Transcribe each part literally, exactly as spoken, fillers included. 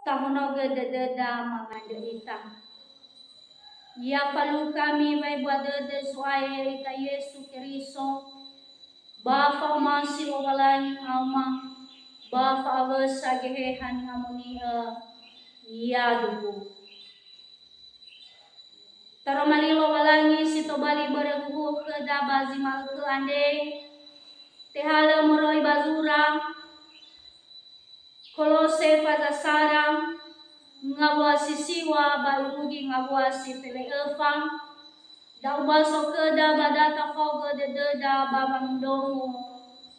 Tahonogö dödöda mangandrö ita. Ya falukami wa'ebua dödö Zo'aya ya'ita Yesu Keriso, ba fa'omasi Lowalangi Ama, ba fa'awösa Geheha Ni'amoni'ö, yaduhu. Taroma li Lowalangi si tobali börö huhuo khöda ba zi ma'ökhö andre, tehalö moroi ba zura, Kolose faza sara, ngawua si siwa ba irugi ngawua si felendrua, da ubaso khöda ba da tafaogö dödöda ba wangondrongo,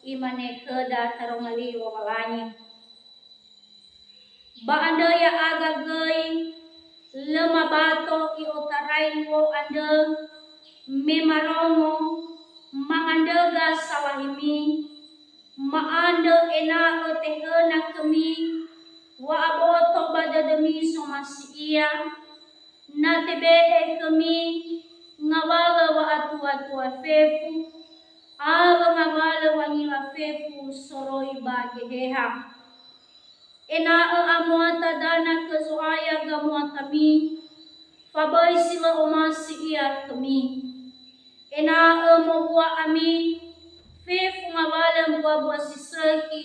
imane khöda taroma li Lowalangi. Ba andrö ya'aga göi, lö mabato i'otarai luo andrö, me marongo, mangandröga salahimi, ma'andrö ena'ö tehöna khömi wa'aboto ba dödömi somasi ia, na tebe'e khömi ngawalö wa'atuatua fefu, awö ngawalö wangila fefu soroi ba Geheha. Ena'ö amuata dana khö Zo'aya gamuatami, fa böi si lö omasi ia khömi. Ena'ö mowua ami fefu ngawalö mbuabua si sökhi,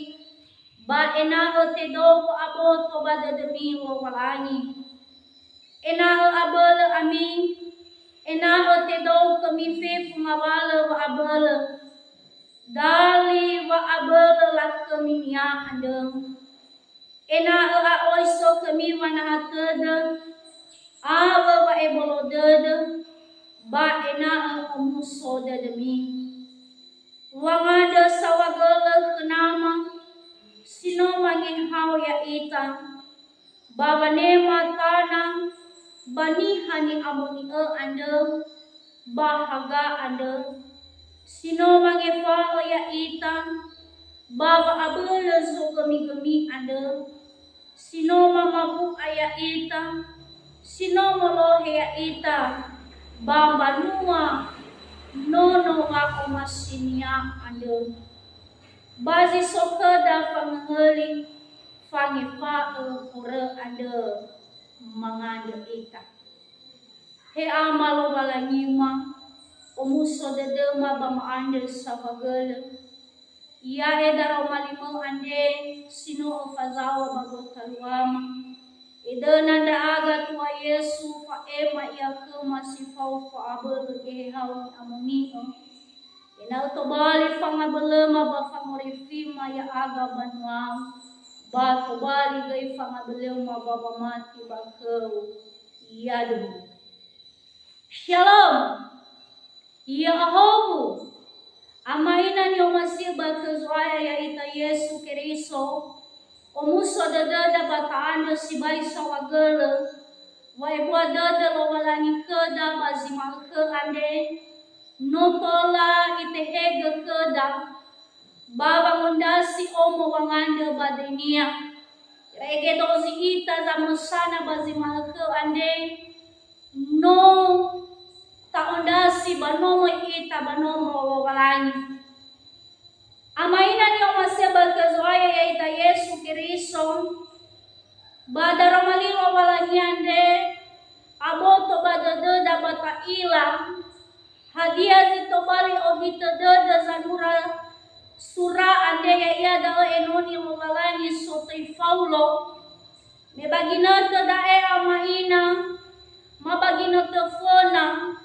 ba ena'ö tedou wa'aboto ba dödömi Lowalangi. Ena'ö abölö ami, ena'ö tedou khömi fefu ngawalö wa'abölö. Dali wa'abölö lakhöminia andrö. Ena'ö a'oi so khömi wanaha tödö, awö wa'ebolo dödö, ba ena'ö omuso dödömi. Wangandrö saohagölö khö Nama, si no mangehao ya'ita, ba wanema tana ba Niha Ni'amoni'ö andrö, ba haga andrö, si no mangefa'ö ya'ita ba wa'abölö zogömigömi andrö, si no mamawu'a ya'ita, si no molohe ya'ita ba mbanua nono wa'omasinia andrö. Ba zi so khöda fangöhöli, fangefa'ö horö andrö, mangandrö ita. He Ama Lowalangima, omuso dödöma ba ma'andrö saohagölö. Ya'e daroma limö andre si no öfazaŵa ba gotaluama. Edöna ndra'aga Tuha Yesu, fa'ema ia khöma si fao fa'abölö Geheha-U Ni'amoni'ö. Ena'ö tobali fangabölöma ba fangorifima ya'aga banuau, ba tobali göi fangabölöma ba wamati ba khö-U. Yaduhu. Shalom. Ya'ahowu. Ama ina ni'omasi'ö ba khö Zo'aya ya'ita Yesu Keriso, omuso dödöda ba ta'andrö sibai saohagölö, wa'ebua dödö Lowalangi khöda ba zi ma'ökhö andre, no tola Itehegö khöda, ba wangondrasi omo wangandrö ba döinia. Irege dozi ita zamösana ba zi ma'ökhö andre, no ta'ondrasi ba nomo ita ba nomo Lowalangi. Ama ina ni'omasi'ö ba khö Zo'aya ya'ita Yesu Keriso, ba daroma li Lowalangi andre, aboto ba dödöda ba ta'ila, hadia zi tobali ohitö dödö zanura sura andre, ya'ia da'ö enoni Lowalangi sotöi Faulo. Me ba ginötö da'e ama ina, ma ba ginötö föna,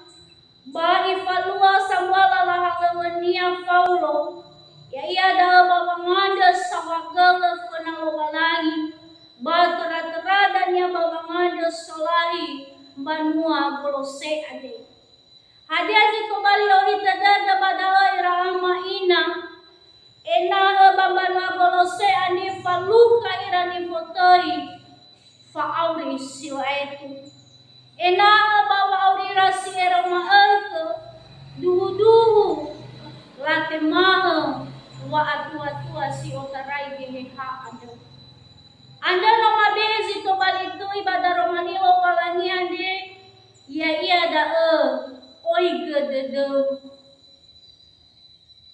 ba ifalua sambuala lahalöŵönia Faulo, ya'ia da'ö ba wangandrö saohagölö föna Lowalangi, ba töra-töra dania ba wangandrö solahi mbanua Golose andre. Hadia zi tobali ohitö dödö ba da'ö ira ama ina, ena'ö ba mbanua Golose andre falukha ira nifotöi fa'auri si lö aetu. Ena'ö ba wa'aurira si ero ma'ökhö, duhu-duhu latema'ö wa'atua-tua si otarai Geheha andrö. Andrö no mabe zi tobali töi ba daroma li Lowalangi andre, ya'ia da'ö oigö dödöu.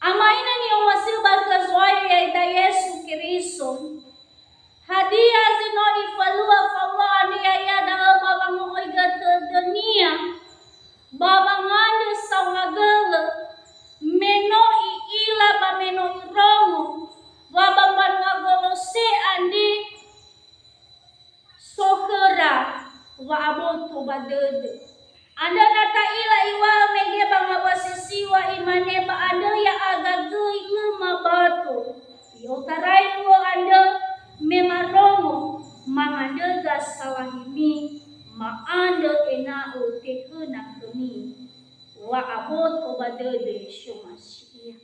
Ama ina ni'omasi'ö ba khö Zo'aya ya'ita Yesu Keriso, hadia zi no ifalua Ba wangandrö saohagölö, me no i'ila ba me no irongo wa ba mbanua Golose andre so khöra wa'aboto ba dödö. Andrö na ta'ila iŵa'ö mege ba ngawua si siŵa, imane, "Ba andrö ya'aga göi lö mabato." I'otarai luo andrö me marongo, "Mangandröga salahimi, ma'andrö ena'ö tehöna khömi." Wa'aboto ba dödö si omasi ia.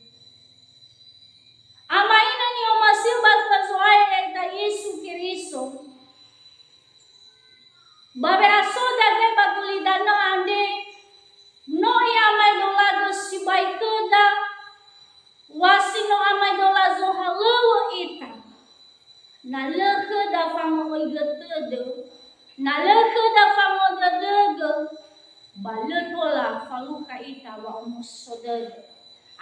Ama ina ni'omasi'ö ba khö Zo'aya ya'ita Yesu Keriso. Ba we'aso dania ba gulidanö andre, no i'amaedolagö sibai khöda, wa si no amaedola zohalöŵö ita. Na lö khöda fango'oigö tödö, na lö khöda fangodödögö, ba lö tola falukha ita wa'omuso dödö.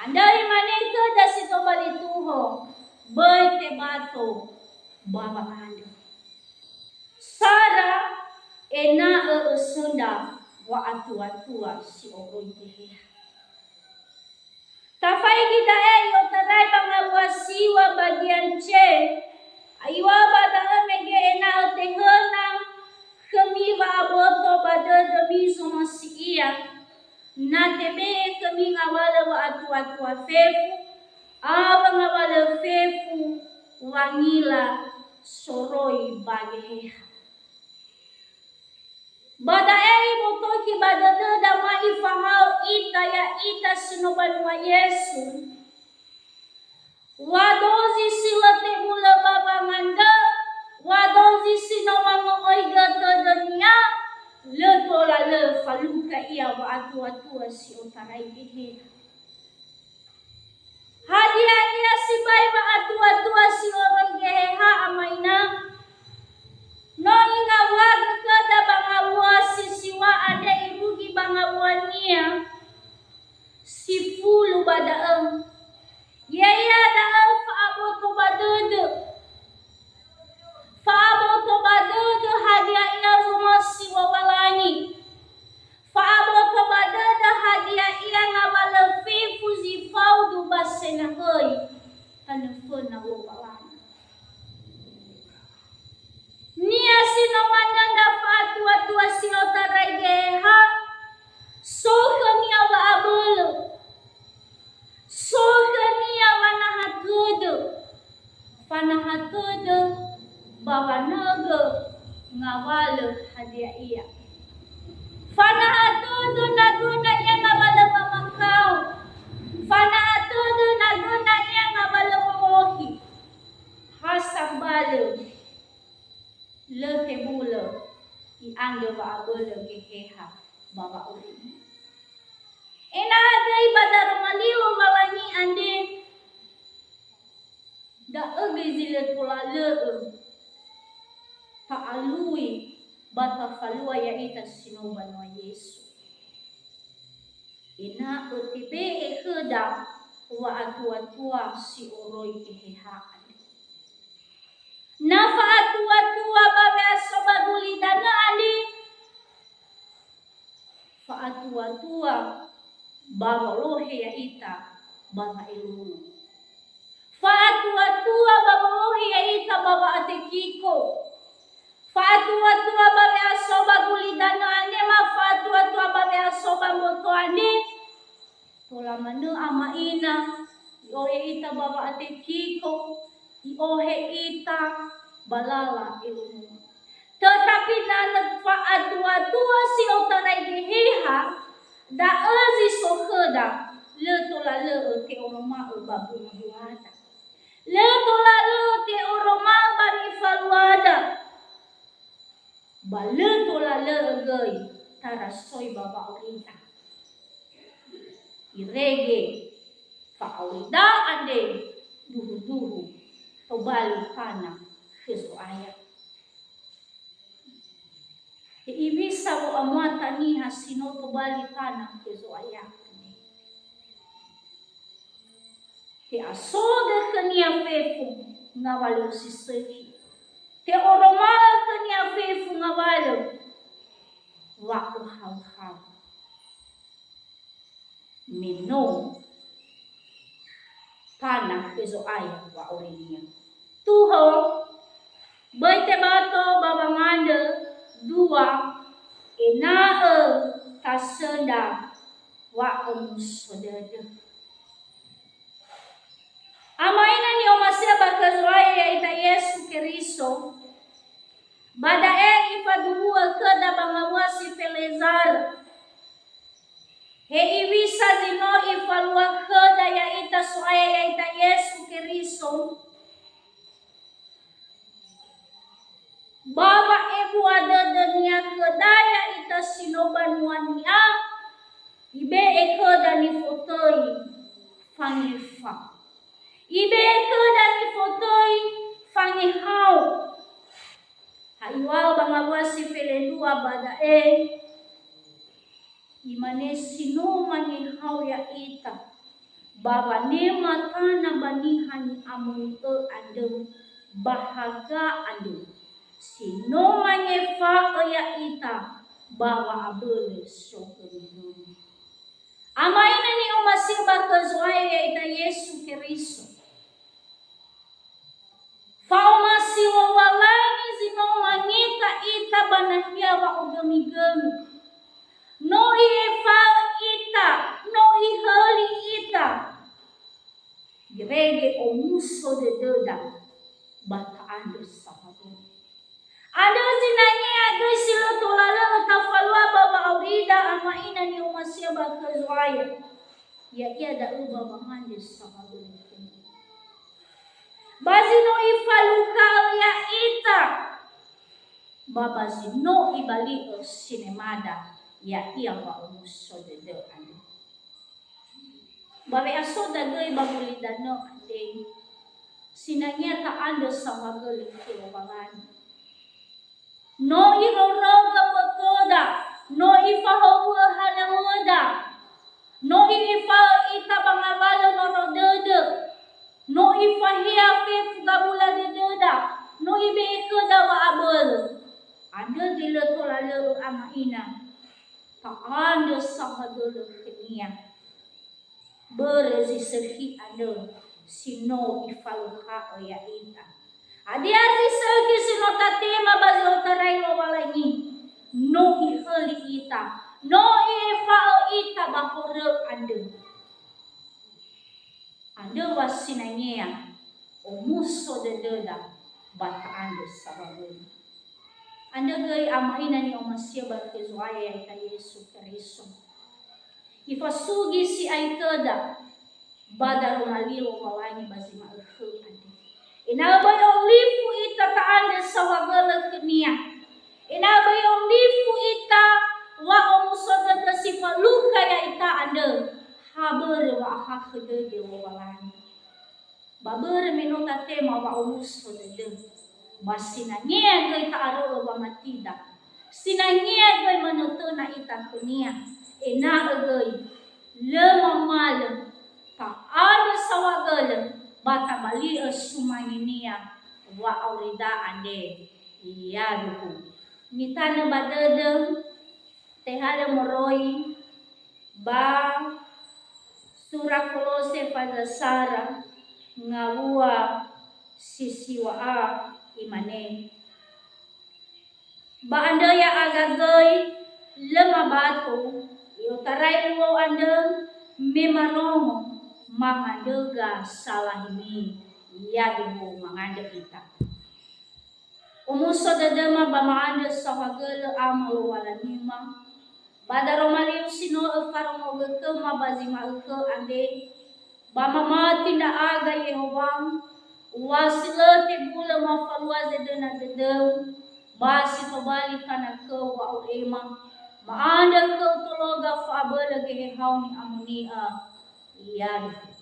Andrö imane khöda si tobali tuho, "Böi tebato ba wangandrö. Sara ena'ö ösöndra wa'atuatua si oroi Geheha." Tafaigi da'e i'otarai ba ngawua siŵa bagian C, aiŵa'ö ba da'ö mege ena'ö tehöna khömi wa'aboto ba dödömi zomasi ia, na tebe'e khömi ngawalö wa'atuatua fefu, awö ngawalö fefu wangila soroi ba Geheha. Ba da'e ibotoi ba dödöda ma ifahaö ita, ya'ita si no banua Yesu. Wa dozi si lö tebulö ba wangandrö, wa dozi si no mango'oigö tödönia, lö tola lö falukha ia wa'atuatua si otarai Geheha. Hadia ia sibai wa'atuatua si oroi Geheha, ama ina? No ingawuagö khöda ba ngawua si siŵa andre irugi ba ngawuania si fulu ba da'ö. Ya'ia da'ö fa'aboto ba dödö. Fa'aboto ba dödö hadia ia zomasi Lowalangi. Fa'aboto ba dödö hadia ia ngawalö fefu zi faudu ba senahöi tanö föna Lowalangi. Niha si no manö ndra fa'atuatua si otarai Geheha, so khönia wa'abölö. So khönia wanaha tödö, fanaha tödö ba wanögö ngawalö hadia ia. Fanaha tödö na göna ia ngawalö wamakao. Fanaha tödö na göna ia ngawalö wolohi. Ha sambalö lö tebulö i'andrö wa'abölö Geheha ba wa'aurimi. Ena'ö göi ba daroma li Lowalangi andre, da'ö göi zi lö tola lö'ö ta'alui ba tafalua ya'ita si no banua Yesu. Ena'ö tebe'e khöda wa'atuatua si oroi Geheha andre. Na fa'atuatua ba we'aso ba gulidanö andre, fa'atuatua ba wolohe ya'ita ba wa'elunö. Fa'atuatua ba wolohe ya'ita ba wa'atekiko. Fa'atuatua ba we'aso ba gulidanö andre ma fa'atuatua ba we'aso ba mboto andre. Tola manö ama ina, i'ohe ita ba wa'atekiko, i'ohe ita ba lala elunö. Tetapi na lö fa'atuatua si otarai Geheha, da'ö zi so khöda, lö tola lö'ö te'oroma'ö ba bunga-bungada. Lö tola lö'ö te'oroma'ö ba nifaluada. Ba lö tola lö'ö göi tarasoi ba wa'aurida. Irege fa'aurida andre duhu-duhu tobali tana khö Zo'aya. Hewisa wo'amuata niha si no tobali tana khö Zo'aya andre. Te'asogö khönia fefu ngawalö si sökhi. Te'oroma'ö khönia fefu ngawalö wa'ohao-hao. me no tana khö Zo'aya wa'aurinia. Tuho, böi tebato ba wangandrö dua, ena'ö tasöndra wa'omuso dödö. Ama ina ni'omasi'ö ba khö Zo'aya ya'ita Yesu Keriso, ba da'e ifaduhu'ö khöda ba ngawua si felezarö. Hewisa zi no ifalua khöda ya'ita So'aya ya'ita Yesu Keriso, ba wa'ebua dödö-Nia khöda ya'ita si no banua-Nia, Ibe'e khöda nifotöi fangefa. Ibe'e khöda nifotöi fangehao. Ha iŵa'ö ba ngawua si felendrua ba da'e, Imane, "Si no mangehao ya'ita, ba wanema tana ba niha ni'amoni'ö andrö, ba haga andrö, si no mangefa'ö ya'ita ba wa'abölö sokhömi-Nia." Ama ina ni'omasi'ö ba khö Zo'aya ya'ita Yesu Keriso. Fa'omasi Lowalangi zi no mangeta ita ba nahia wa'ogömigömi. No I'efa'ö ita, no Ihöli ita. Irege omuso dödöda ba ta'andrö saohagölö. Andrö zinangea göi si lö tola lö tafalua ba wa'aurida, ama ina ni'omasi'ö ba khö Zo'aya. Ya'ia da'ö ba wangandrö saohagölö khönia. Ba zi no Ifalukha'ö ya'ita, ba ba zi no Ibali'ö sinemada, ya'ia wa'omuso dödö andrö. Ba we'asoda göi ba gulidanö andre, sinangea ta'andrö saohagölö khö Lowalangi. No Irorogö mbotoda, no Ifahowu'ö hanaöda, no I'efa'ö ita ba ngawalö noro dödö, no Ifahea fefu gabula dödöda, no Ibe'e khöda wa'abölö. Andrö göi lö tola lö'ö ama ina ta'andrö saohagölö khönia. Börö zi sökhi andrö si no Ifalukha'ö ya'ita. Hadia zi sökhi si no tatema ba zi otarai Lowalangi? No Ihöli ita, no I'efa'ö ita ba horö andrö. Andrö wa sinangea omuso dödöda ba ta'andrö saohagölö. Andrö göi ama ina ni'omasi'ö ba khö Zo'aya ya'ita Yesu Keriso. Ifasugi si'ai khöda ba Daroma Li Lowalangi ba zi ma'ökhö andre. Ena'ö böi olifu ita ta'andrö saohagölö khönia. Ena'ö böi olifu ita wa'omuso dödö si falukha ya'ita andrö, ha börö wa'ahakhö dödö Lowalangi. Ba börö me no tatema wa'omuso dödö, ba sinangea göi ta'arö'ö wamatida, sinangea göi manötöna ita khönia, ena'ö göi lö mamalö ta'andrö saohagölö ba tabali'ö sumange-Nia wa'aurida andre. Yaduhu. Nitanö ba dödö, tehalö moroi ba sura Kolose faza sara ngawua si siwa'a, imane, "Ba andrö ya'aga göi lö mabato, i'otarai luo andrö me marongo mangandröga salahimi." Yaduhu, mangandrö ita. Omuso dödöma ba ma'andrö saohagölö Ama Lowalanima, ba daroma liu si no öfarongogö khöma ba zi ma'ökhö andre, ba mamati ndra'aga Yehowa, wa si lö tebulö mafalua zedöna dödöu, ba si tobali tana khöu wa'o'ema, ma'andrö khöu tologa fa'abölö geheha-U ni'amoni'ö. Yaduhu.